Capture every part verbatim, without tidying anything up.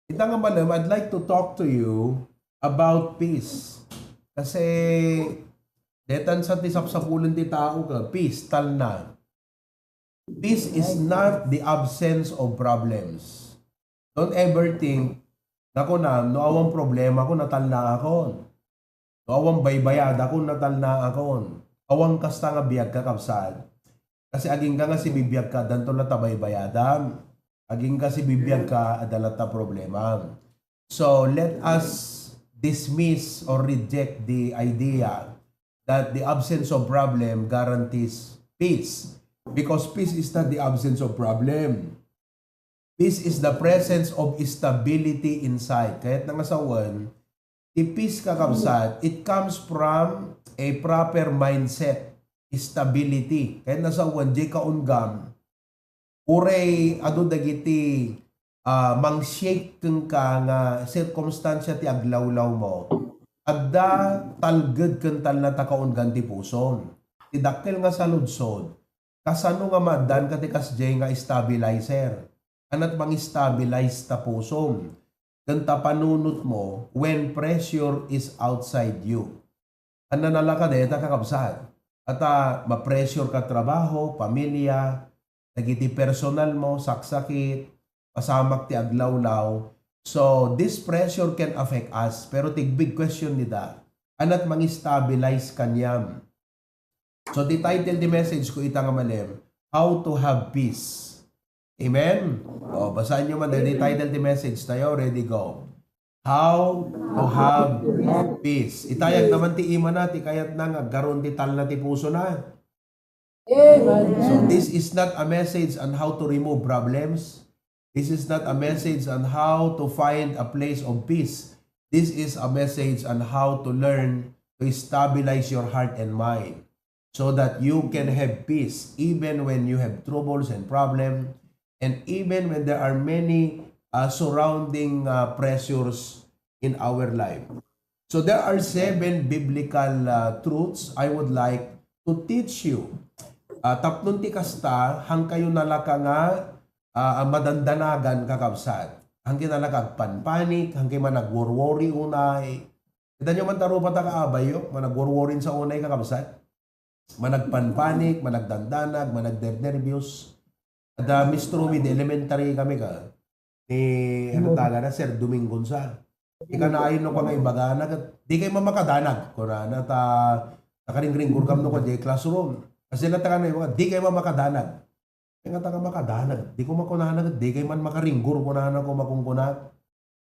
Ita nga malem, I'd like to talk to you about peace. Kasi, detan sa ti sapsapulen ti tao ka, peace, talna. Peace is not the absence of problems. Don't ever think, "Naku na, no awan problema ko, natalnaakon. No awan baybayada ko, natalnaakon." Awan kasta nga biag, kakabsat. Kasi agingga nga sibibiag ka, addanto latta baybayadam. Agingga sibibiag ka, adda latta problema. So, let us dismiss or reject the idea that the absence of problem guarantees peace. Because peace is not the absence of problem. Peace is the presence of stability inside. Kayatna nga sawen, ti peace, kakabsat, it comes from a proper mindset, stability. Kayatna sawen, diay kaunggam, uray adu dagiti, ah, mang-shake kenka nga sirkumstansia ti aglawlawmo, adda talged ken talna ta kaungan ti pusom. Ti dakkel nga saludsod, kasano nga maaddaanka ti kasdiay nga stabilizer? Ania ti mang-stabilize ta pusom ken ta panunotmo when pressure is outside you? Ania nalaka dayta, kakabsat? Ata, ma-pressure ka trabaho, pamilya, dagiti personal mo, saksakit, pasamak ti aglawlaw. So, this pressure can affect us. Pero ti big question dita, ania ti mang-stabilize kaniam? So, ti title ti message ko ita nga malem, How to Have Peace. Amen? O, basaen nyo man, ready, title ti message tayo, ready, go. How to have peace. Itayag naman ti imana, ti kayatna nga aggaruon ti talna ti pusona. Amen. So, this is not a message on how to remove problems. This is not a message on how to find a place of peace. This is a message on how to learn to stabilize your heart and mind so that you can have peace even when you have troubles and problem, and even when there are many, uh, surrounding, uh, pressures in our life. So there are seven biblical, uh, truths I would like to teach you. Uh, tapno ti kasta, haankayo nalaka nga, uh, madandanagan, kakabsat. Haankayo nalaka agpanpanik, haankayo managworworry unay. Kita nyo man ta rupa ta kaabayyo, managworworry sa unay, kakabsat. Managpanpanik, managdandanag, managdernerbios. Ada Miss Rumi, di elementary kami ka. Ni, ano, tagana, Sir Domingo sa. Ika na ayon no, kung ibagana, ket, "Di kay man makadanag," kunana, ta, nakaringringgor kam no, kadiay classroom. Kasi na tagana, "Di kay man makadanag." Kaya nga taga makadanag, di ko makunana, "Di kay man makaringgur," kunana ko, makungkuna.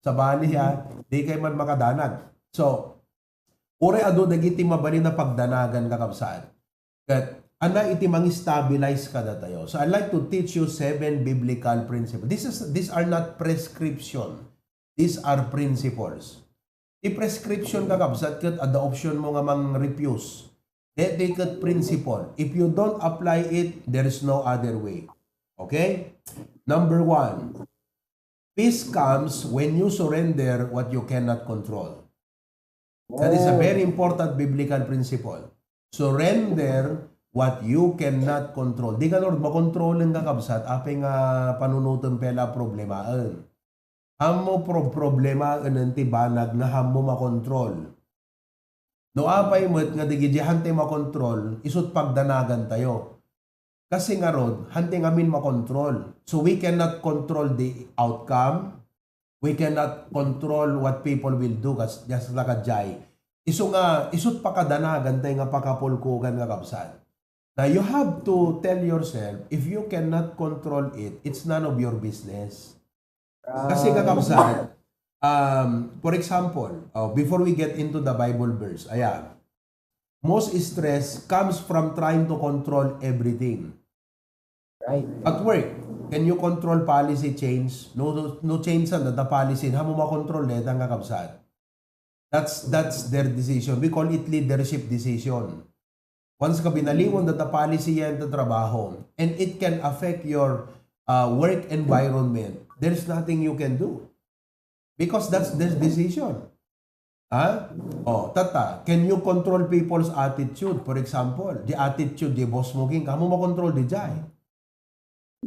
Sabali, ha, "Di kay man makadanag." So, uray adu dagiti mabalin a pagdanagan, kakabsat. Ket, ania iti mang-stabilize kadatayo? So, I'd like to teach you seven biblical principles. This is, these are not prescription. These are principles. Ti prescription, kakabsat, ket adda option mo nga mang-refuse. Daytoy ket principle. If you don't apply it, there is no other way. Okay? Number one, peace comes when you surrender what you cannot control. That is a very important biblical principle. Surrender what you cannot control. Di ka, Lord, makontrolen, kakabsat, apay nga panunoten pay la problemaen. Haanmo pro-, problemaen ti banag nga haanmo makontrol. No apay met nga dagiti haantayo makontrol, isut' pagdanagantayo. Kasi ngarud, haantayo ngamin makontrol. So we cannot control the outcome. We cannot control what people will do, kas-, just like a jay. Isu nga, isut' pakadanagantayo nga pakapulkogan, kakabsat. Now, you have to tell yourself, if you cannot control it, it's none of your business. Kasi, kakabsat, um, for example, oh, before we get into the Bible verse, ayan, most stress comes from trying to control everything. Right. At work, can you control policy change? No, no, no change sa the policy. Haanmo makontrol, deta nga, kakabsat. That's, that's their decision. We call it leadership decision. Once nga binaliwan data policy yan ta trabaho, and it can affect your, uh, work environment, there's nothing you can do. Because that's their decision. Ha? Oh, tata, can you control people's attitude? For example, the attitude the boss mo, king, haanmo makontrol di jay.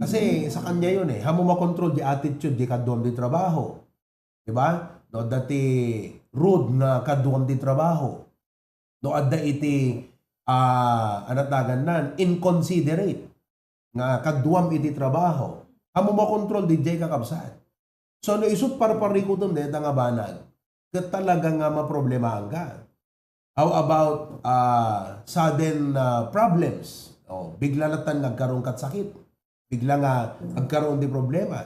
Kasi sa kanya yun eh. Haanmo makontrol di attitude di kaduam di trabaho. Di ba? No adda ti rude nga kaduam ti trabaho. No adda iti, ah, anat dagannan, inconsiderate nga kaduam iti trabaho. Ammo makontrol diay, kakabsat. So, no isut' parparikutem dayta nga banag, ket talaga nga maproblemaanka. How about, ah, sudden, ah, problems? Oh, bigla latan nga agkaroon kat sakit. Bigla nga agkaroon ti problema.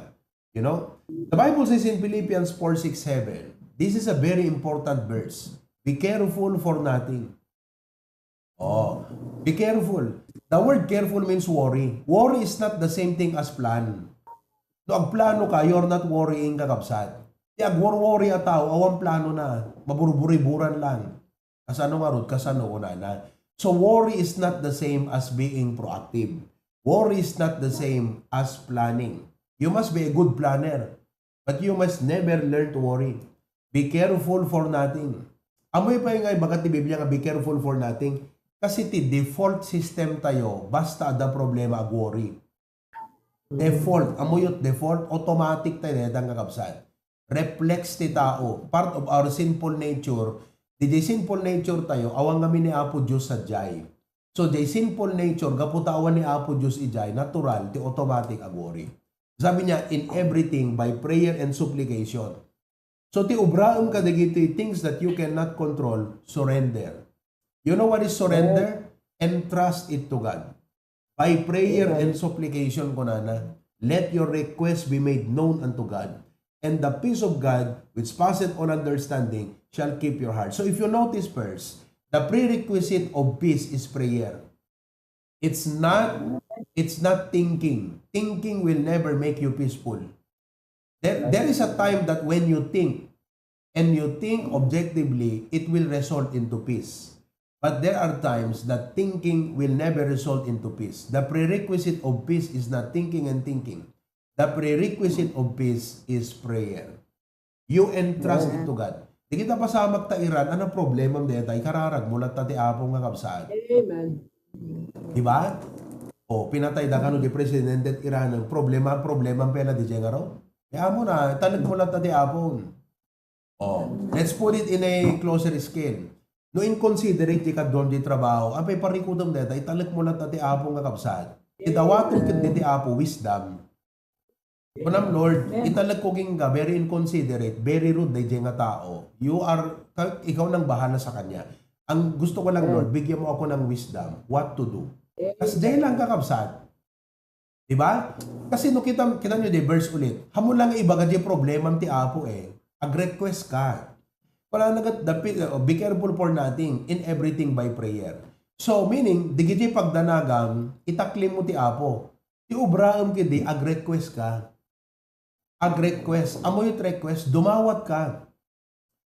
You know? The Bible says in Philippians four six seven, this is a very important verse. "Be careful for nothing." Oh, be careful. The word careful means worry. Worry is not the same thing as plan. No agplano ka, you're not worrying, kakabsat. Ti agwor-worry a tao, awan plano na. Maburburiburan lang. Kasano ngarud, kasano kunana. So worry is not the same as being proactive. Worry is not the same as planning. You must be a good planner, but you must never learn to worry. Be careful for nothing. Amoy pa nga ibaga ti Biblia nga be careful for nothing. Kasi ti default system tayo, basta ada problema, agworry. Default, amuyot default, automatic tayo, dayta nga kakabsat. Reflex ti tao, part of our sinful nature. Diay sinful nature tayo, awan ngamin ni Apo Dios sadiay. So, diay sinful nature, gapu ta awan ni Apo Dios idiay, natural, ti automatic agworry. Sabi niya, "In everything by prayer and supplication." So, ti ubraem kadagiti things that you cannot control, surrender. You know what is surrender? Entrust it to God. By prayer and supplication, kunana, "Let your request be made known unto God, and the peace of God, which passeth all understanding, shall keep your heart." So if you notice first, the prerequisite of peace is prayer. It's not, it's not thinking. Thinking will never make you peaceful. There, there is a time that when you think, and you think objectively, it will result into peace. But there are times that thinking will never result into peace. The prerequisite of peace is not thinking and thinking. The prerequisite of peace is prayer. You entrust it to God. Di kita pasamak ta iran, ano problema mo deta? Ikararag mo latta ti Apo nga kabsat. Amen. Di ba? O, pinatay da kano di presidente Iran, problema, problema pela di Jengaro. Kaya mo na, talek mo latta ti Apo. Oh, let's put it in a closer scale. No inconsiderate ti kaduam ti trabaho, apay parikutem deta, italek mo latta ti Apo nga kabsat. Ti dawatem ket ti Apo, wisdom. Kunam, "Lord, italek ko kenka, very inconsiderate, very rude daydiay nga tao. You are, ka-, ikaw nang bahala sa kanya. Ang gusto ko lang, Lord, bigyan mo ako ng wisdom, what to do." Kas diay lang, kakabsat. Di ba? Kasi no kita, kita nyo di verse ulit. Amo lang nga ibaga di problema ti Apo eh. Ag-request ka. Wala na gat-, the pi-, uh, "Be careful for nothing, in everything by prayer." So, meaning, digiti pagdanagam, itaklim mo ti Apo. Ti ubraem kidi, ag-request ka. Ag-request. Amo yung request, dumawat ka.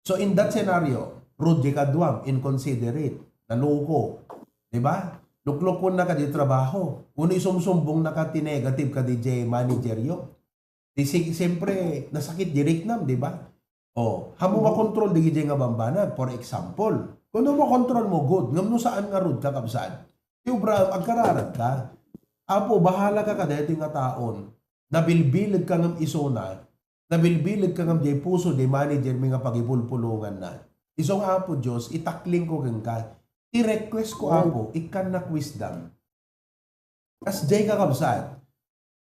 So, in that scenario, rude di kaduam, inconsiderate, naloko. Di ba? Luklukon na ka di trabaho. Uno isumsumbong na ka ti negative ka di jay manager yo. Di si-, siyempre, nasakit di riknam, di ba? O, amo makontrol di jay nga bambanag. For example, kung no makontrol mo, good. Ngam no saan nga rude ka, kabsat. Ti ubraem, agkararag ka. Apo, bahala ka kadeti nga taon. Nabilbileg ka ngem isuna, nabilbileg ka ngem diay puso diay manager mi nga pagipulpulonganna. Isu nga, "Apo Dios, itakling ko kenka. I-request ko, Apo, ikkannak wisdom." Kas diay, kakabsat.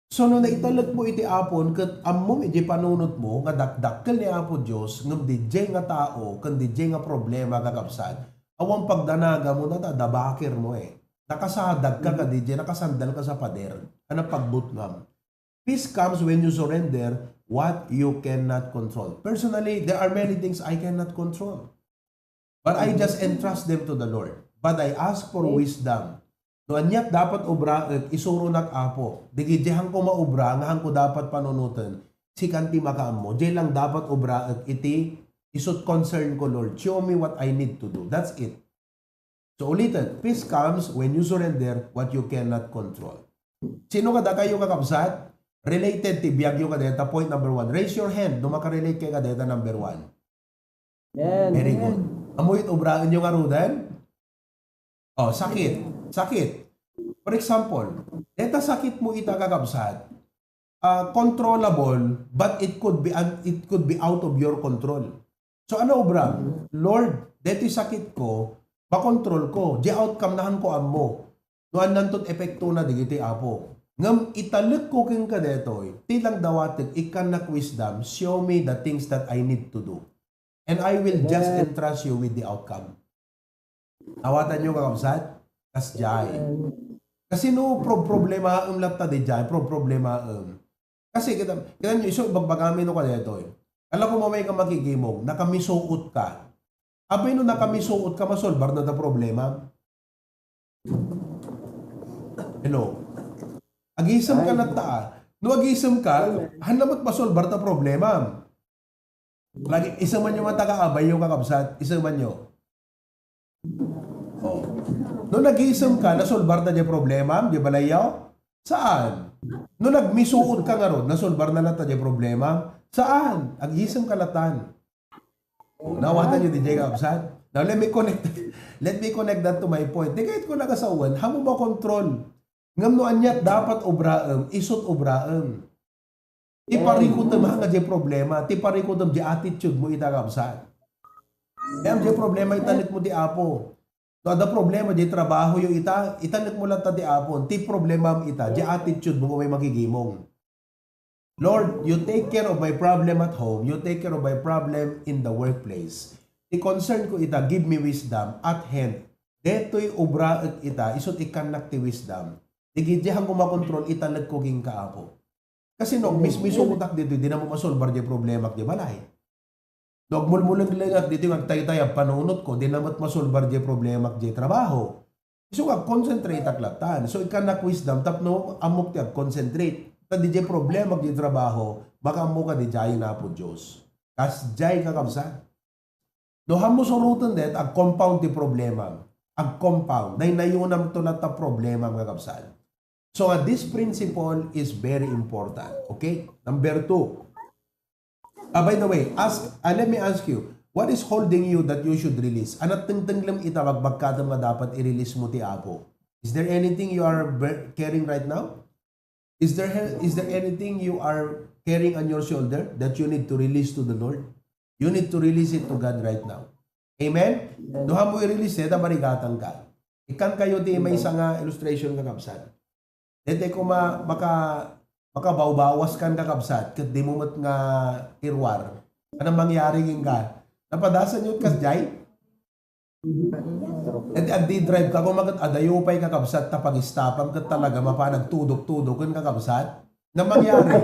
So, no naitalek mo iti Apon ket ammom iti panunot mo nga dakdakkel ni Apo Dios, ngem diay nga tao ken diay nga problema, kakabsat, awan pagdanaga mo na ta dabaker mo eh. Nakasadag ka kadi diay, nakasandal ka sa pader, a napagbutngam. Peace comes when you surrender what you cannot control. Personally, there are many things I cannot control. But I just entrust them to the Lord. But I ask for wisdom. No aniat dapat obraek, isuronak, Apo. Dagiti hanko maobra, nga hanko dapat panunoten, sikan ti makaammo. Diay lang dapat obraek iti isut concern ko, Lord. Show me what I need to do. That's it. So, ulitin, peace comes when you surrender what you cannot control. Sino kadakayo, kakabsat? Related ti biagyo kadeta, point number one. Raise your hand no makarelate kayo kadeta, number one. Amen. Very good. Amen. Ammo it obraen yo ngaruden? Oh, sakit. Sakit. For example, deta sakit mo ita, kakabsat. ah, controllable, but it could be un-, it could be out of your control. So, ano obra? Lord, detoy sakit ko, makontrol ko. Di outcome na, hanko ammo. No, annanton epektona digiti, Apo. Ngem italekko kenka detoy, ti lang dawatek, ikkannak wisdom, show me the things that I need to do. And I will just entrust you with the outcome. Awatanyo, kakabsat? Kasdiay. Kasi no, pro-, problemaem latta diay, pro-, problemaem. Kasi kita, kita nyo, isu, ibagbagami no kadetoy. Ala ko mamay ka makigimong, nakamisuot ka. Apay no nakamisuot ka, masolbar na da problema. Hello? Agisem ka latta, ah. No agisem ka, han na met masolbar ta problema. Lagi, iseman yo nga taga-abay yo, kakabsat. Iseman yo. Oh. No nagisem ka, nasolbar ta diay problema, diay balayyo? Saan? No nagmisuot ka ngarud, nasolbar na latta diay problema? Saan? Agisem ka latan. Oh, nawatan yo diay, kakabsat? Now, let me connect, let me connect that to my point. Di kayat ko nagasawan, hamo makontrol. Ngem no aniat dapat obraem, isut obraem. Ti parikutem nga diay problema, ti parikutem diay attitude mo ita, kakabsat. Ngem diay problema, itanek mo ti Apo. No adda problema diay trabaho yo ita, itanek mo latta ti Apo. Ti problema ita, diay attitude mo, may makigimong. Lord, you take care of my problem at home, you take care of my problem in the workplace. Ti concern ko ita, give me wisdom at hand. Detoy obraek ita, isut ikkannak ti wisdom. Diay, diay hanko makontrol, italekko kenka, Apo. Kasi no, mis-, misuotak ditoy, di na mo masolbar diay problema diay balay. No, agmulmulenglengat ditoy nga agtaytay a panunot ko, di na met masolbar diay problema diay trabaho. So, agconcentrate ak latan. So, ikkannak wisdom, tapno ammok ti agconcentrate. Ta diay problema diay trabaho, makaammo ka diay, Apo Dios. Kasdiay, kakabsat. No, hammo suroten dayta, ag-compound ti problema. Ag-compound. Naynayonam to latta problema, mga kabsat. So, uh, this principle is very important. Okay? Number two. Ah, by the way, ask, ah, let me ask you, what is holding you that you should release? Ano tengtenglem ita bagbagkatem nga dapat i-release mo ti Apo? Is there anything you are bur-, carrying right now? Is there, is there anything you are carrying on your shoulder that you need to release to the Lord? You need to release it to God right now. Amen? Amen. No, hammo i-release, deta marigatan ka. Ikkan kayo ti maysa nga illustration, kakabsat. Deta ko ma-, maka-, makabawbawas kan, kakabsat, ket di mo met nga iruar. Ano mangyari kenka? Napadasan yo kasdiay? Ket adda drive ka, kung maket adayo pay, kakabsat, ta pag-stopam ket talaga mapan agtudok-tudoken, kakabsat. Ano mangyari?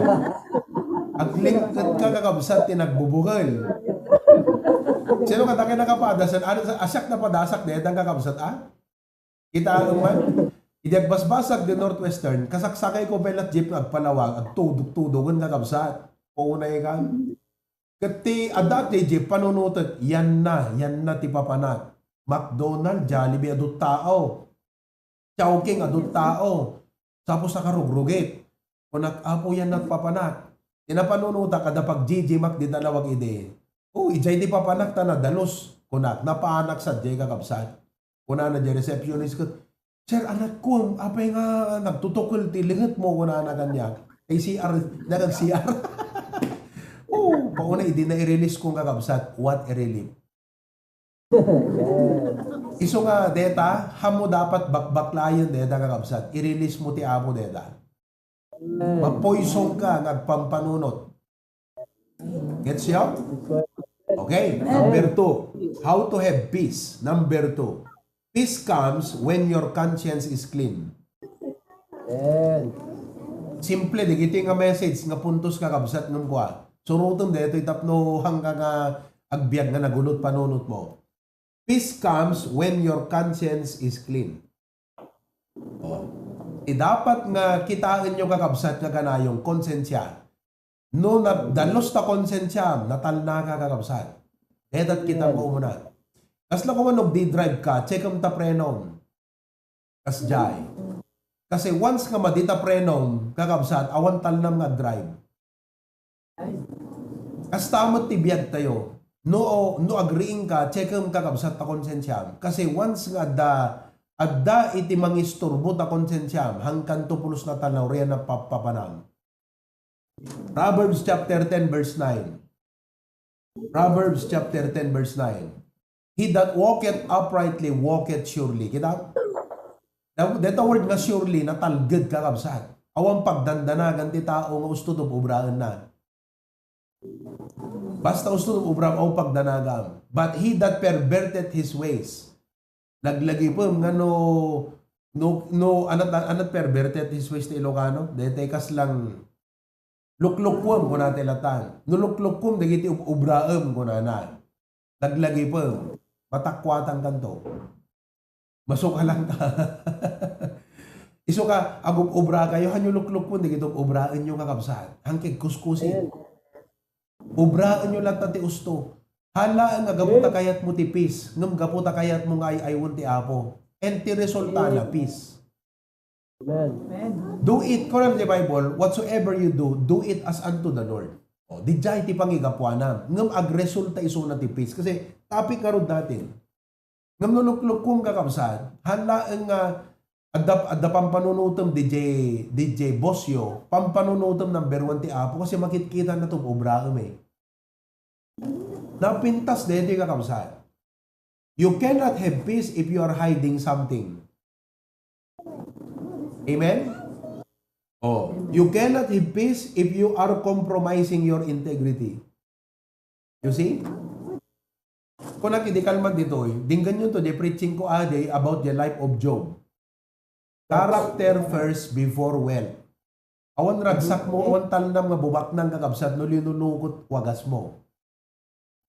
Aglingket ka, kakabsat, ti nagbubukel. Sino kata kay nakapadasan? Ano sa, asiak napadasak daytan, kakabsat, ah? Kitaem man? Idi agbasbasak di Northwestern, kasaksakay ko pay lat jeep nga agpalawag, agtudok-tudoken, kakabsat. Paunay ka. Ket ti adda ti jeep panunotek, yanna, yanna ti papanak. McDonald, Jollibee, adu tao. Chowking, adu tao. Tapos nakarugrugit. Kunak, "Apo, yanna ti papanak." Ti napanunotak, adda pag-J J Mac dita lawag idi. "Oh, idiay ti papanak ta nadalus." Kunak, napanak sadiay, kakabsat. Kunana diay receptionist ket, "Sir, anakko, apay nga nagtutukel ti lingetmo?" kunana kaniak. Ay, C R, nagag-C R. Oh, pauna idi na i-release ko, kakabsat. What a relief. Isu nga deta, hammo dapat bakbaklayen deta, kakabsat. I-release mo ti Apo deta. Mapoison ka nga agpampanunot. Gets you? Okay, number two. How to have peace? Number two. Peace comes when your conscience is clean. Amen. Simple, digiti nga message nga puntos, kakabsat, ngem kua. Surotem daytoy tapno hangka nga agbiag nga nagulo ti panunot mo. Peace comes when your conscience is clean. Oh. Ti dapat nga kitaen yo, kakabsat, nga kanayon, konsensya. No nagdalus ta konsensiam, natalna ka, kakabsat. Deta ti kita mo umuna. Kasla ko man, no agdi-drive ka, checkem ta prenom. Kasdiay. Kasi once nga madi ta prenom, kakabsat, awan talnam nga agdrive. Kasta met ti biag tayo. No, no agriing ka, checkem, kakabsat, ta konsensiam. Kasi once nga adda, adda iti mangisturbo ta konsensiam, hangkan to pulos na talnaw, riyan na papapanam. Proverbs chapter ten, verse nine. Proverbs chapter ten, verse nine. "He that walketh uprightly walketh surely." Kita? That, that word nga surely, natalged, kakabsat. Awan pagdandanagan ti tao nga usto ti ubraenna. Basta usto ti ubram, awan pagdanagam. "But he that perverteth his ways." Laglagipem nga no, no, no, anat, anat perverteth his ways ti Ilocano? Daytoy kaslang luklukkuem, kuna ti latan. No luklukkuem, dagiti ub-, ubraem, kunana. Laglagipem. Matakkuatan kanto. Masukalan ka. Isu ka, agub-ubra kayo, hanyo luklukon, dagiti ub-ubraenyo, kakabsat. Hangkig kuskusin. Amen. Ubraenyo latta ti usto. Hala nga gapu ta kayatmo ti peace, ngem gapu ta kayatmo nga ay-aywen ti Apo. And ti resulta na, peace. Amen. Do it, kuna ti Bible, "Whatsoever you do, do it as unto the Lord." O, di jay ti pangigapuanam. Ngem agresulta isuna ti peace. Kasi topic ngarud natin. Ngem no luklukkom, kakabsat, han laeng nga adda, adda pampanunotem, D J, D J Bosio, pampanunotem number one ti Apo kasi makitkita na ti ubraem eh. Napintas daytoy, kakabsat. You cannot have peace if you are hiding something. Amen? Oh, you cannot have peace if you are compromising your integrity. You see? Kunak idi kalman ditoy, dinggenyo to, the preaching ko a day about the life of Job. Character first before wealth. Awan ragsak mo, awan talnam nga bubaknang, kakabsat, no linulukot wagas mo.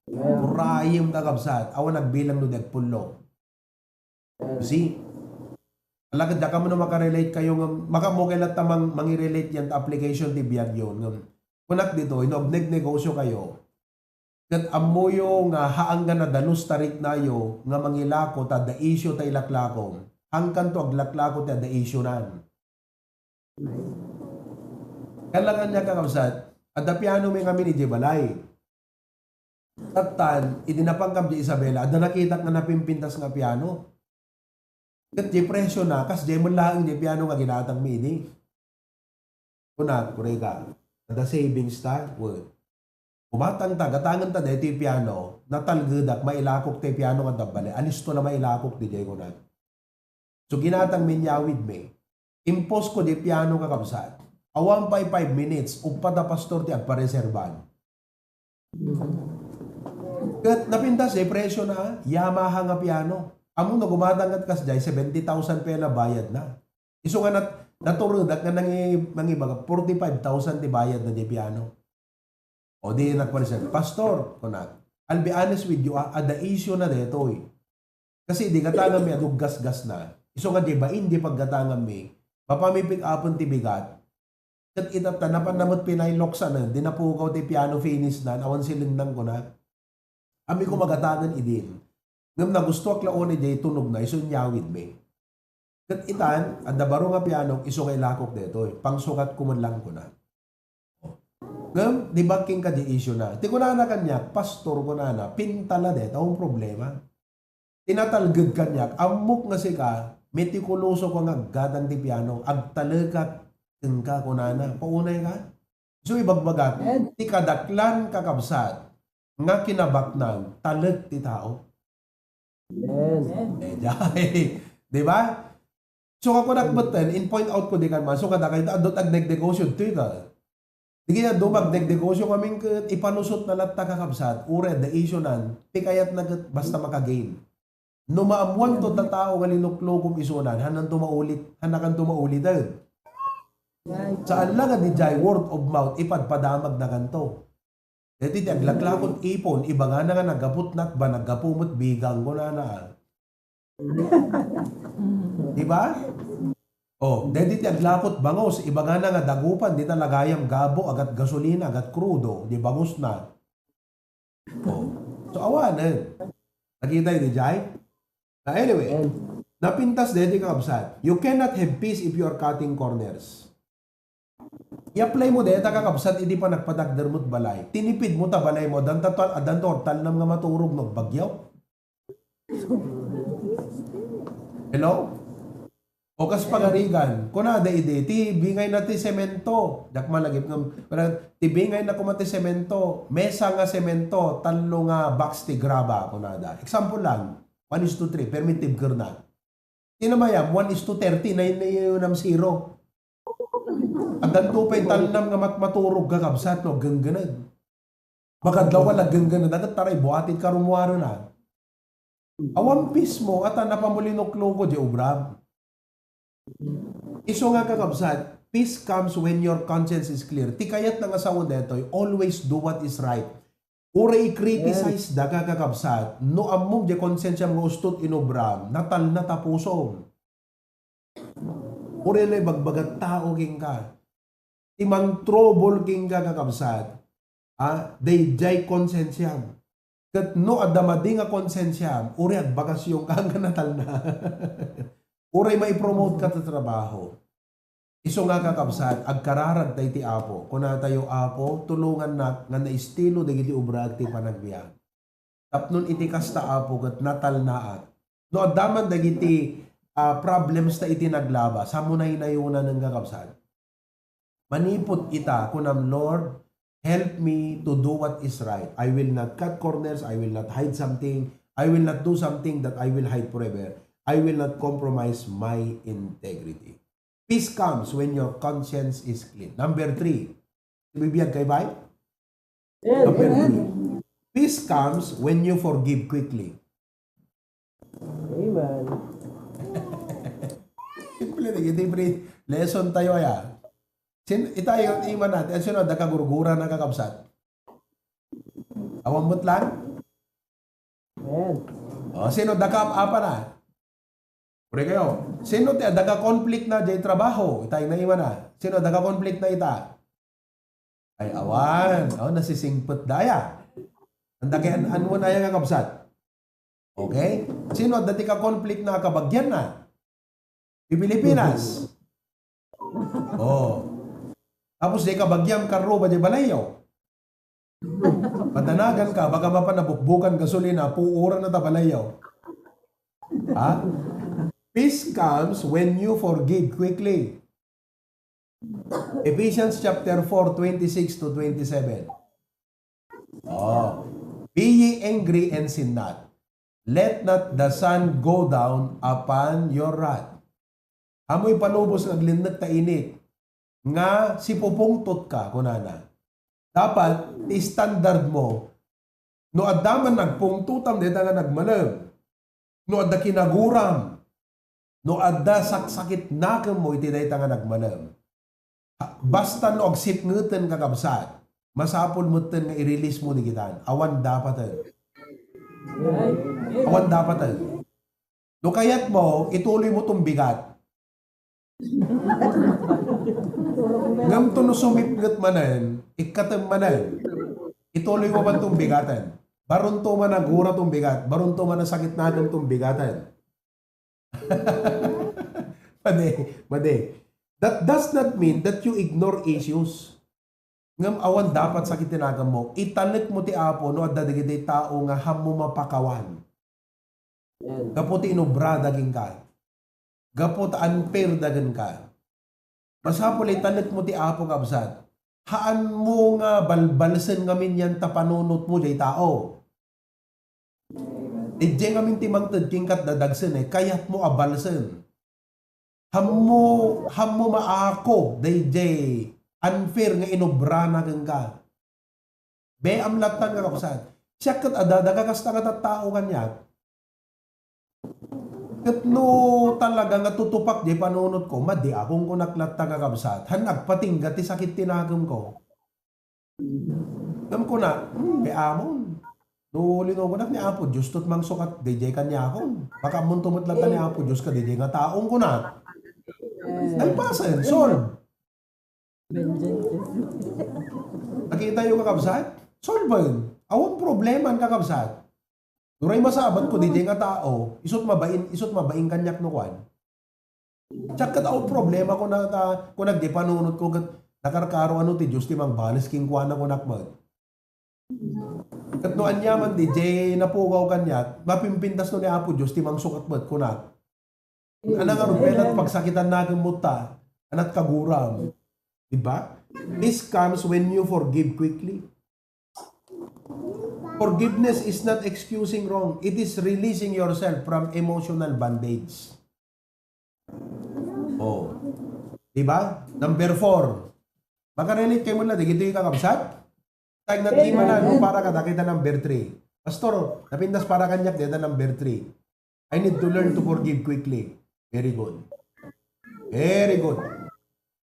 Amen. Urayem, kakabsat, awan agbilang no di agpullo. You see? Alagad, dakayo no makarelate kayo nga, makaammo kay latta mang, mangirelate yan ta application ti biag yon. Ngem, kunak ditoy, no agnegnegosyo kayo, ket ammoyo nga haan nga nadalus ta riknayo nga mangilako ta adda isyu ta ilaklako, hangkanto aglaklako ti adda isyu nan. Kailangan niya, kakabsat, adda piano mi ngamin idiay balay. Tattan, idi napangkam di Isabela, adda nakitak nga napimpintas nga piano. Ket di presyo na, kas di met laeng di piano nga ginatang mi idi. Kunak, kureka, adda savings ta, wen. Umatang ta, gatangen ta daytoy piano, natalgedak, mailakok ti piano nga dabbali. Alisto la mailakok di jay kunak. So, ginatang mi, inyawid mi. Impose ko di piano, kakabsat. Awan pay five minutes, uppat a pastor ti agpareserban. Ket napintas, eh, presyo na, Yamaha nga piano. Ammo no gumatang ket kasdiay, seventy thousand pay la bayad na. Isu nga nat-, naturedak nga nangi-, nangibaga, forty-five thousand ti bayad na di piano. O di nagpareserba, "Pastor," kunak, "I'll be honest with you, ah, adda isyu na daytoy. Kasi di gatangan mi aduggasgas na. Isu nga di bain di paggatangan mi, mapamipick upen ti bigat." Ket itatta, napan na met pinailoksanen, di napukaw ti piano finish na, awan silingnang kunak. Ammi ko magatagan idin. Ngem nagustuak la unay jay tunogna, isu inyawid mi. Ket itan, adda baro nga pianok, isu nga ilakok daytoy. Pangsukat ko man lang kuna. Ngem, di ba kenka di isyu na. Ti kunana kaniak, "Pastor," kunana, "pintala deta, ang problema." Ti natalged kaniak, "Ammok nga sika, metikuloso ka nga aggatang ti piano, agtalekak kenka," kunana. Paunay ka? So, ibagbagak, ti kadaklan, kakabsat, nga kinabaknang, talek ti tao. Amen. Eh, jay. Di ba? So, ako nakbeten, in point out ko di kan man, so, kadakay, adot agnegnegosyo, toy ka. Di kaya dumag, negnegosyo kami, ket ipalusot na latta, kakabsat, ure, the issue nan, ti kayat na ket basta makagain. No maammuanto ta tao nga linuklokom isunan, hananto maulit, hanakanto mauliten. Saan la nga di jay word of mouth, ipadpadamag na kanto. Deti ti aglaklakon ipon, ibagana nga naggapu ti natba, naggapu met bigang, kunana. Di ba? Oh, deti ti aglakot bangus, ibagana nga dagupan, dita lagayam gabo, agat gasolina, agat krudo, di bangus na. Oh. So, awanen. Nakita di jay? Na anyway, napintas deti, kakabsat. You cannot have peace if you are cutting corners. I-apply mo deta, kakabsat, idi panagpadakder mo't balay. Tinipid mo ta balay mo, addan ta tal-, addan ta talnam nga maturog no agbagyo. Hello? O kas pagarigan, kunada idi, ti bingayna ti semento. Diak malagip ngem, kunada, ti bingayna koma ti semento, mesa nga semento, tallo nga box ti graba, kunada. Example lang, one is to three, permi tibkerna. Ti namayam, one is to thirty, nine na yun ang zero. Addanto pay talnam nga matmaturog, kakabsat, no, genggened. Magadlaw ka, genggened, agad taray, buatit ka rumuarena. Awan peace mo, ata napamulinuklugo di obra. Isu nga, kakabsat, peace comes when your conscience is clear. Ti kayatna nga sawen daytoy, always do what is right. Uray i-criticize da ka, kakabsat, no ammom di konsensiam nga ustot inobram, natalna ta pusom. Uray no ibagbagat tao kenka. Ti mangtrouble kenka, kakabsat, a, daydiay konsensiam. Ket no adda madi nga konsensiam, uray agbakasyon ka nga natalna. Uray maipromote ka ta trabaho. Isu nga, kakabsat, agkararag ta iti Apo. Kunatayo, "Apo, tulongannak nga naestilo dagiti obraek ti panagbiag. Tapno iti kasta, Apo, ket natalnaak." No adda man dagiti, ah, problems ta iti naglaba, sa mo naynayunan, kakabsat? Manipud ita, kunam, "Lord, help me to do what is right. I will not cut corners. I will not hide something. I will not do something that I will hide forever. I will not compromise my integrity." Peace comes when your conscience is clean. Number three. Bibiyag kay bay? Number three. Peace comes when you forgive quickly. Amen. Simple na, iti pre-, lesson tayo, aya. Sin-, itayo, iman natin. Sino adda kagurgura na, kakabsat? Awan met lang? Amen. O, sino adda kaap-apa na? Puri kayo. Sino ti adda ka conflict na jay trabaho? Itay na iwan na. Sino adda ka conflict na ita? Ay, awan. O, nasisingpet daya. Anda kay an-, anwan aya nga kabsat? Okay? Sino adda ti ka conflict na kabagian na? Di Pilipinas. O. Tapos di kabagian karro ba di balayaw? Padanagan ka, baka mapan nabukbukan gasolina, puuran na ta balayaw. Ha? Peace comes when you forgive quickly. Ephesians chapter four, twenty-six to twenty-seven. Oh. "Be ye angry and sin not. Let not the sun go down upon your wrath." Amoy palubos nga aglinnek ta init, nga sipupungtot ka, kunana. Dapat, ti standard mo, no adda man nagpungtotam, dayta nga nagmalem. No adda kinaguram, no adda saksakit nakem mo iti dayta nga nagmalem. Ha, basta no agsipngeten, kakabsat, masapul metten nga i-release mo digitan. Awan dapaten. Awan dapaten. No kayat mo, ituloy mo tong bigat. Ngem to no sumipnget manen, ikkatem manen, ituloy mo man tong bigaten. Barunto man nagura tong bigat, barunto man nasakit natem tong bigaten. Madi, madi. That does not mean that you ignore issues. Ngem awan dapat sakit ti nakem mo. Italek mo ti Apo no adda dagiti tao nga hammo mapakawan. Amen. Gapu ti inubrada kenka. Gapu ta unfair da kenka. Masapul italek mo ti Apo, kabsat. Haan mo nga balbalsen ngamin yan ta panunot mo jay tao. Idiay ngamin ti mangted kenka, dadagsen, eh, kayat mo a balsen. Hammo, hammo maako dayjay unfair nga inubrana kenka. Be, am latta nga kabsat. Siak ket adda dagiti kasta nga tattao kaniak. Ket no talaga nga tutupak jay panunotko, madiakon, kunak latta nga kabsat. Han agpatingga ti sakit ti nakemko. Ngem kuna, "Hmm, be amon. No linuganak ni Apo Dios, ket mangsukat dayjay kaniakon. Baka ammonto met latta ni Apo Dios kadayjay nga taong," kunak. Yes. Nalpasen, solve. Nakita yo, kakabsat? Solve. Awan problema, kakabsat. Nuray masabat ko, dayjay nga tao, isut mabain, isut mabain kaniak no kuan. Siak ket awan problema ko na ta, ko nagdi panunot ko ket nakarkaro ano ti Dios ti mangbales kenkuana, kunak met. Ket no aniaman dayjay napukaw kaniak, mapimpintas no ni Apo Dios ti mangsukat met, kunak. Ano nga rupel at pagsakitan na kang mutta, anat kaguram. Diba? This comes when you forgive quickly. Forgiveness is not excusing wrong. It is releasing yourself from emotional bondage. Oh. Diba? Number four. Makarelate kayo muna, di gito'y kakabsat? Tag na di man, no, para ka, nakita number three. Pastor, napintas para kanyak, deta number three. I need to learn to forgive quickly. Very good. Very good.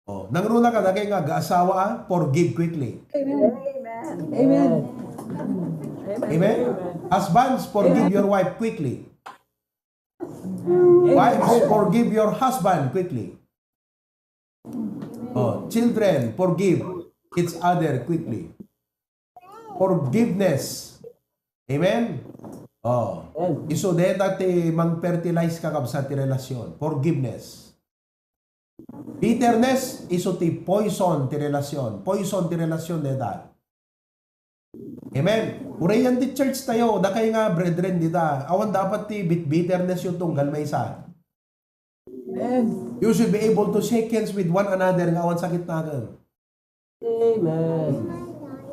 Oh, nangruna ka, dagay nga, gaasawa, ah, forgive quickly. Amen. Amen. Amen? Husbands, forgive your wife quickly. Wives, forgive your husband quickly. Oh, children, forgive each other quickly. Forgiveness. Amen? Oh. Isu deta ti mang-fertilize, kakabsat, ti relasyon. Forgiveness. Bitterness, isu ti poison ti relasyon. Poison ti relasyon deta. Amen. Uray yan ti church tayo, dakay nga brethren dita. Awan dapat ti bit-, bitterness yung tunggal maysa. Amen. You should be able to shake hands with one another nga awan sakit nakem. Amen.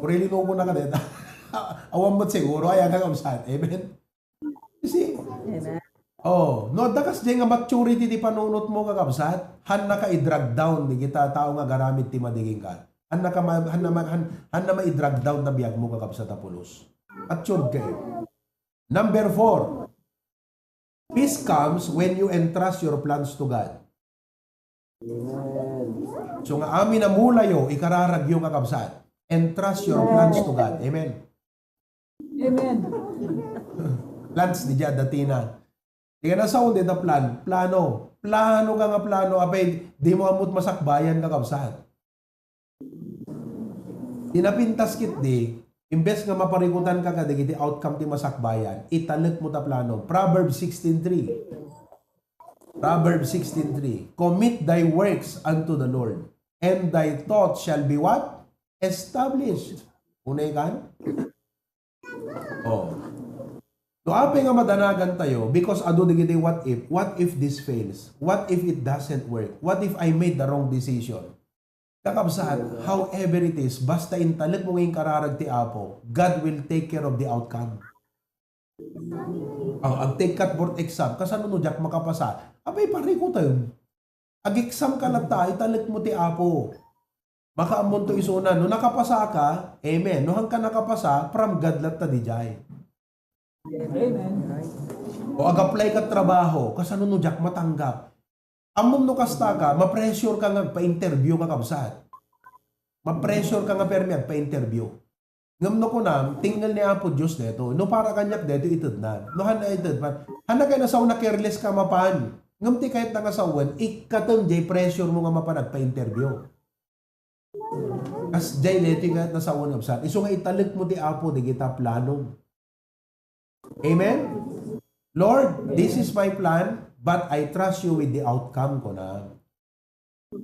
Uray linubo na ka deta. Awan mo't siguro, ay, ang kakabsat. Amen. You see? Amen. Oh, no, adda kasdiay nga maturity ti panunot mo, kakabsat. Hanna ka i-drag down, di kita tao nga agaramid ti madi kenka. Hanna ka ma-, hanna ma-, han-, hanna ma-i-drag down ta biag mo, kakabsat a pulos. Matured kayo. Number four, peace comes when you entrust your plans to God. Amen. So nga amin a mulayo, ikararagyo, kakabsat. Entrust your plans to God. Amen. Amen. Plans, di dyan, datina. Di ka nasaon, di ta plan. Plano. Plano ka nga plano. Apay, di mo ammot masakbayan, kakabsat. Ti napintas ketdi, imbes nga maparikutan ka kadagiti outcome ti masakbayan, italek mo ta plano. Proverbs sixteen three. Proverbs sixteen three, "Commit thy works unto the Lord, and thy thoughts shall be what? Established." Unay kan? Oh. No, apay nga madanagan tayo, because adu dagiti what if, what if this fails? What if it doesn't work? What if I made the wrong decision? Kakabsat, however it is, basta intalek mo nga inkararag ti Apo, God will take care of the outcome. Oh, ag-take ka board exam, kasano no diak makapasa? Apay, parikutem. Ag-exam ka latta, italek mo ti Apo. Makaammonto isuna. No nakapasa ka, amen. No, han ka nakapasa, from God latta dijay. Amen. O ag-apply ka trabaho, kasano no diak matanggap? Ammom no kasta ka, ma-pressure ka nga agpa-interview, kakabsat. Ma-pressure ka nga permi agpa-interview. Ngem no kunam, tinggal ni Apo Dios daytoy. No para kaniak daytoy itedna. No hanna ited man. Hanna kay nasaw na careless ka mapan. Ngem ti kayat na nga sawen, ikkatem jay pressure mo nga mapan agpa-interview. Kas jay daytoy kayat na sawen, kabsat. Isu nga italek mo ti Apo, dagita plano. Amen? "Lord, this is my plan, but I trust you with the outcome," kuna.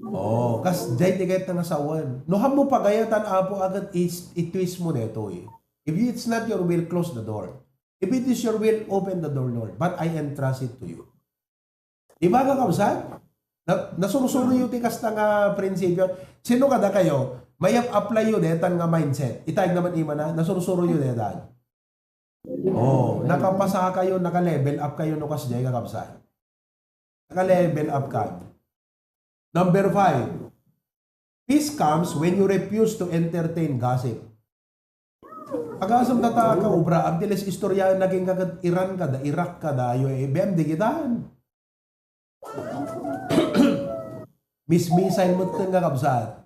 Oh, kas jay ti kayat nga sawen. No, hammo pagayatan, Apo, agat is, itwist mo detoy. If you, it's not your will, close the door. If it is your will, open the door, Lord. But I entrust it to you. Di ba, kakabsat? Na, nasursuro yu ti kasta nga prinsipyo. Sino kada kayo? Mayap apply yu detan nga mindset. Itay naman imana, nasursuro yu detan. Oh, nakapasa kayo, naka-level up kayo, no, kasjay, kakabsat. Naka-level up ka. Number five, peace comes when you refuse to entertain gossip. Agasem ta ta kaobra, am ti les istorya naging kagat Iran kada, Iraq kada, U A E, B M D kitan. Mismisain mo nga kabsat.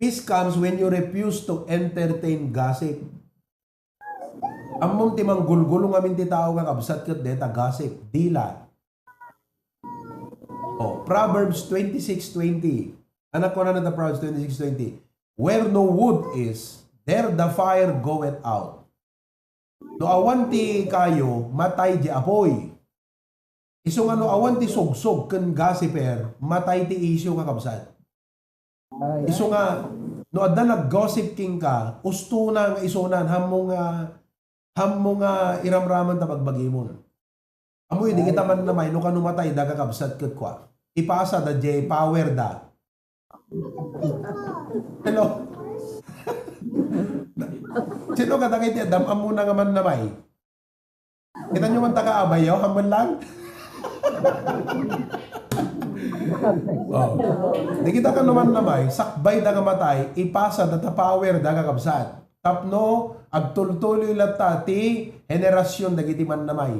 Peace comes when you refuse to entertain gossip. Ammom ti manggulgulong amin ti tao nga kabsat ket deta gossip, dila. Oh, Proverbs twenty-six twenty. Anak ko na na Proverbs twenty-six twenty. "Where no wood is, there the fire goeth out." No awan ti kayo, matay di apoy. Isu nga no awan ti sogsog ken gossiper, matay ti isyu nga kabsat. Isu nga, no adda nag-gossip kenka, ustona nga isunan, hammo nga, hammo nga iramraman ta bagbagimon. Amoy, di kita mannamay, no kano matayda, kakabsat, ket kua. Ipasa da, jay power da. Hello? Sino kadagiti dam-ammona nga mannamay? Kita nyo man ta kaabay, yo? Hamon lang? Oh. Di kita kano mannamay, sakbay da nga matay, ipasa da ta power da, kakabsat. Tapno, agtultuloy latta ti henerasyon dagiti mannamay.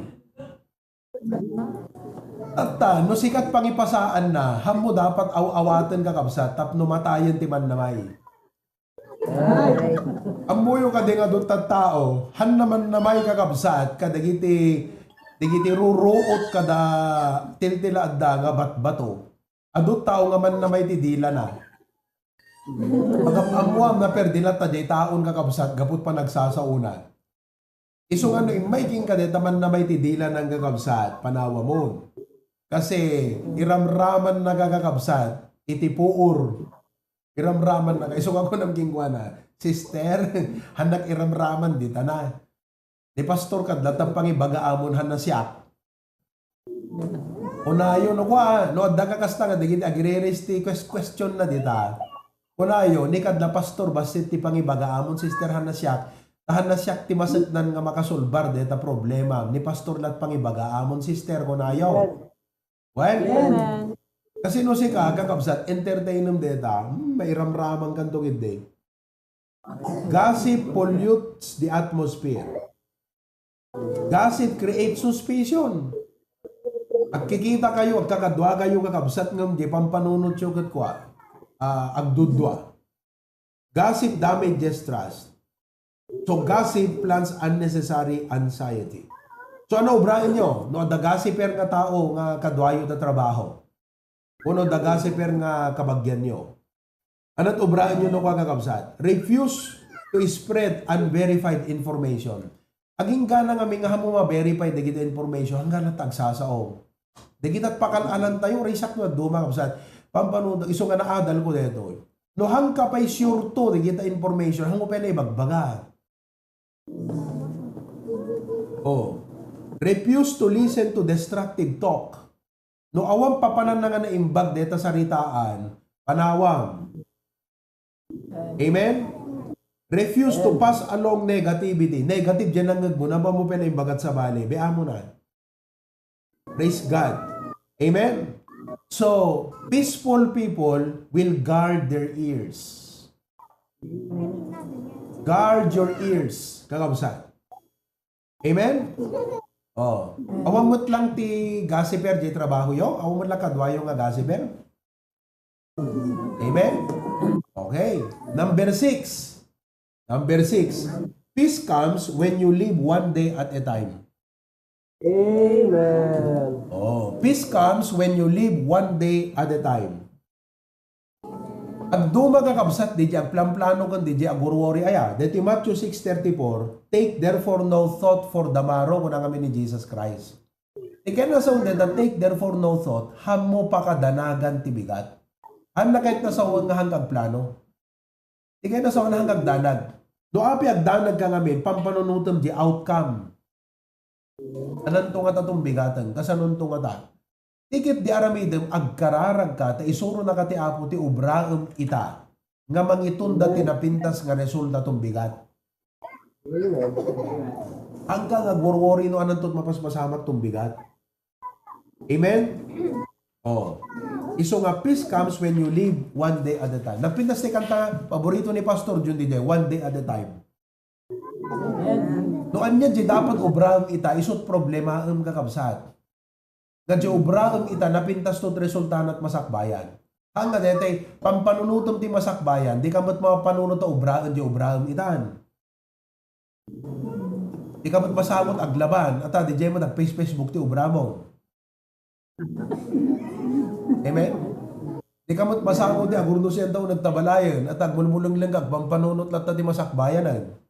Tatta, no sikat pangipasaanna, hammo dapat aw-awaten, kakabsat, tapno matayen ti mannamay. Ammoyo kadi nga adu tattao, han namannamay, kakabsat, kadagiti, dagiti ruruot kada tiltila adda nga batbato. Adu tao nga mannamay ti dilana. Pagam-ammoam, naperdi latta jay taon, kakabsat, gaput panagsasaona. Isu nga no immay kenka, deta mannamay ti dilana, kakabsat, panawamon. Kasi iramramanna, kakabsat, iti puor. Iramramanna. Isu nga kunam kenkuana, "Sister, hannak iramraman, dita na. Ni pastor kad latta pangibagaamon han nasiak." Kunayo, no, kua, no, adda ka kasta nga dagiti agre-raise ti ques-, question na dita. Kunayo, "Ni kadla, pastor, bassit ti pangibagaamon, sister, han nasiak. Ta han nasiak ti maseknan nga makasolbar deta problema. Ni pastor lat pangibagaamon, sister," kunayo. Well, kasi no sika, kakabsat, entertainem deta, hmm, mairamraman kanto gid, eh. Gossip pollutes the atmosphere. Gossip creates suspicion. Agkikita kayo, agkakadua kayo, kakabsat, ngem di pampanunotyo ket kua, ah, agdudua. Gossip damages trust. So, gossip plants unnecessary anxiety. So, ano obraenyo no adda gossiper nga tao nga kaduayo ta trabaho? Wenno adda gossiper nga kabagianyo? Anat obraenyo no kua, kakabsat? Refuse to spread unverified information. Agingga na ngamin nga hammo ma-verify dagiti information, hanggana ta agsasao. Dagiti pakal-alantayo, raysak no aduma, kakabsat. Pampanunotek, isu nga naadalko daytoy. No hanka pay sure to dagiti information, hanmo pay naibagbaga? Oh. Refuse to listen to destructive talk. No awan papananna nga naimbag deta saritaan, panawam. Amen? Refuse to pass along negativity. Negative diay nangngegmo, napammo pay naimbagat sabali. Biammo na. Praise God. Amen? So, peaceful people will guard their ears. Guard your ears, kakabsat. Amen? Oh. Awan met lang ti gossiper jay trabahoyo? Awan met lang kaduayo nga gossiper? Amen? Okay. Number six. Number six. Peace comes when you live one day at a time. Amen. Oh, peace comes when you live one day at a time. Agduma, kakabsat, diay agplanplano ken diay agworwori aya. Daytoy Matthew six thirty-four, "Take therefore no thought for the morrow," kuna ngamin ni Jesus Christ. Ti kayatna sawen dayta, "Take therefore no thought," hammo pakadanagan ti bigat. Hanna kayatna sawen nga hangga agplano. Ti kayatna sawen nga hangga agdanag. No apay agdanagka ngamin, pampanunotem diay outcome. Kasanonto ngata tumbigaten, kasanonto ngata. Ti ket diay aramidem, agkararagka, ta isuronaka ti Apo ti obraem ita, nga mangitunda ti napintas nga resulta tumbigat. Agka nga agworwori no ananto ti mapaspasamak tumbigat. Amen? Oh. Isu nga peace comes when you live one day at a time. Nagpintas ti kanta, paborito ni Pastor Jun diay, "One day at a time." No ania diay dapat obraem ita, isut problemaem, kakabsat. Nga diay obraem ita, napintas to ti resultana ti masakbayan. Haan nga daytay, pampanunotem ti masakbayan, dika met mapanunot ta obraem diay obraem itan. Dika met masango ta aglaban, ata, diay met agface-Facebook ti obramo. Amen? Dika met masango ti agurnos yan tao nagtabalayen, ata, agmulmulengleng ka, agpampanunot latta ti masakbayanan.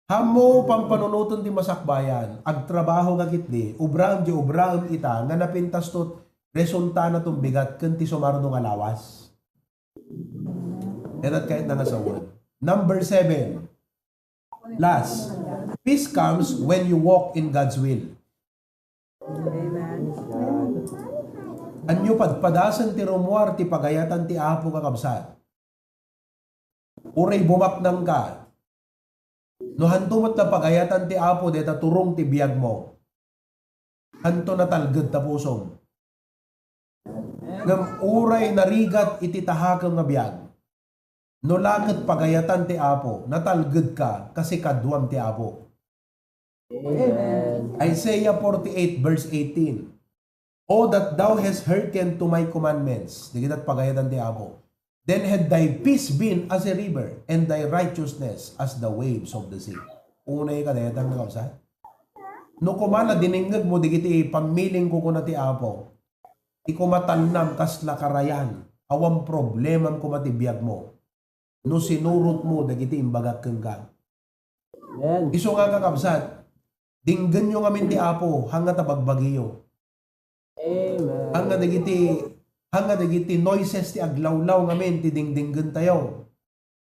Hammo pampanunoten ti masakbayan, agtrabaho ka ketdi, obraem diay obraem ita, nga napintas to ti resultana tumbigat ken ti sumarno nga lawas. Dayta ti kayatna nga sawen. Number seven. Last. Peace comes when you walk in God's will. Hanyo padpadasen ti rummuar ti pagayatan ti Apo, kakabsat. Uray bumaknangka. No hanto met la pagayatan ti Apo dayta turong ti biagmo, hanto natalged ta pusom. Ngem uray narigat iti tahakem nga biag, no la ket pagayatan ti Apo, natalgedka kas ikaduam ti Apo. Amen. Isaiah forty-eight verse eighteen, "Oh, that thou hast hearkened to my commandments," dagiti pagayatan ti Apo, "then had thy peace been as a river, and thy righteousness as the waves of the sea." Unay kadayatan, kakabsat. No koma nadinengngegmo dagiti pammiling kukuna ti Apo, ti koma talnam kasla karayan, awan problemam koma ti biagmo. No sinurotmo dagiti imbagak kenka. Amen. Isu nga, kakabsat, dinggenyo ngamin ti Apo, haan nga ta bagbagiyo. Amen. Haan nga dagiti, haan nga dagiti noises ti aglawlaw ngamin ti dingdinggentayo.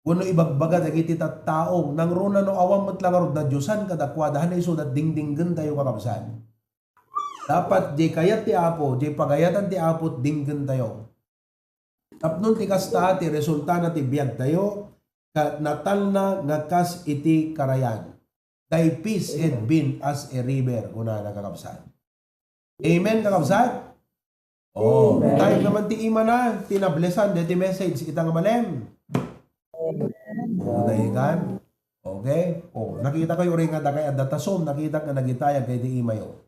Wenno ibagbaga dagiti tattao, nangruna no awan met la ngarud nadiosan kadakuada, haan isuda dingdinggentayo, kakabsat. Dapat diay kayat ti Apo, diay pagayatan ti Apo, dingdinggentayo. Tapno ti kasta, ti resultana ti biagtayo, ket natalna nga kas iti karayan. "Thy peace had been as a river," kunana, kakabsat. Amen, kakabsat? Oh, amen. Time naman ti imana, ti nablesan, deti message, ita nga malem. Amen. Uray kan? Okay? Oh, nakita kayo rin nga dakay adda ta Zoom, nakita nga nagitayag kay ti imayo.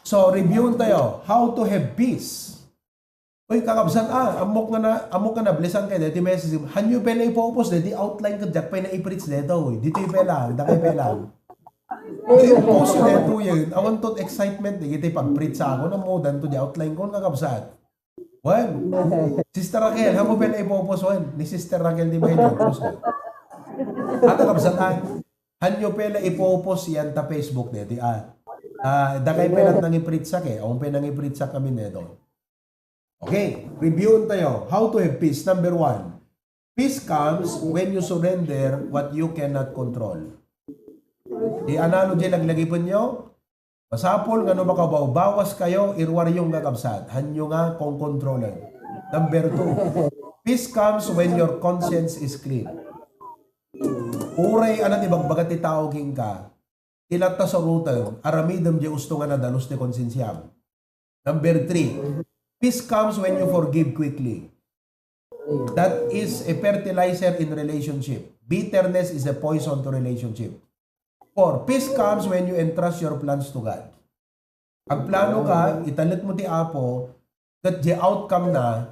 So, review tayo. How to have peace. Uy, kakabsat, ah, ammok nga na, ammok nga nablesan kay deti message. Hanyo pay la ipaupos deti outline ket diak pay na i-preach deto, uy. Ditoy pay lang, dakay pay lang. Di post deto yun. Awan to excitement, dagiti pag-preach ako, namudan to di outline ko, kakabsat. Wen, Sister Raquel, hanyo pay la ipaupos, wen? Ni Sister Raquel di may ipaupos. Ata, kabsat, ah, hanyo pay la ipaupos yan ta Facebook deti, ah. Ah, dakay pay lang nang i-preach sa ke, awan pay nang i-preach sa kami neto. Okay, review tayo. How to have peace? Number one, peace comes when you surrender what you cannot control. Di analogy laglagipen nyo? Masapul nga no makabawbawas kayo, iruaryo nga kabsat, hanyo nga kongkontrolen. Number two, peace comes when your conscience is clean. Uray anat ibagbaga ti tao kenka, ti latta sarutem, aramidem di usto nga nadalus ti konsensiam. Number three, peace comes when you forgive quickly. That is a fertilizer in relationship. Bitterness is a poison to relationship. Four, peace comes when you entrust your plans to God. Agplano ka, italek mo ti Apo, ket di outcome na,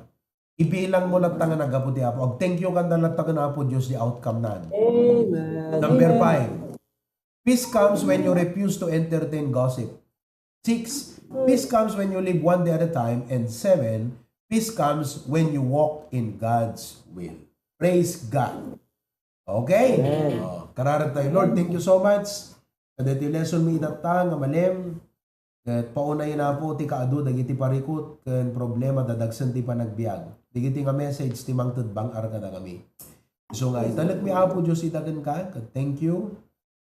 ibilang mo latta nga naggapu ti Apo. Ag-thank you kanda latta ken Apo Dios di outcome na. Amen. Number five, peace comes when you refuse to entertain gossip. Six, peace comes when you live one day at a time. And seven, peace comes when you walk in God's will. Praise God. Okay? Amen. Oh, kararag tayo. Lord, thank you so much. Kadeti lesson mi itatta nga malem. Ket paunay na po ti kaadu dagiti parikut ken problema dadagsen ti panagbiag. Dagiti nga message ti mangted bang-ar kadagami. Isu nga italek mi, Apo Dios, ita kenka, ket thank you.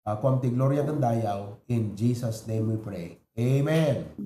Apuam ti gloria ken dayaw. In Jesus' name we pray. Amen.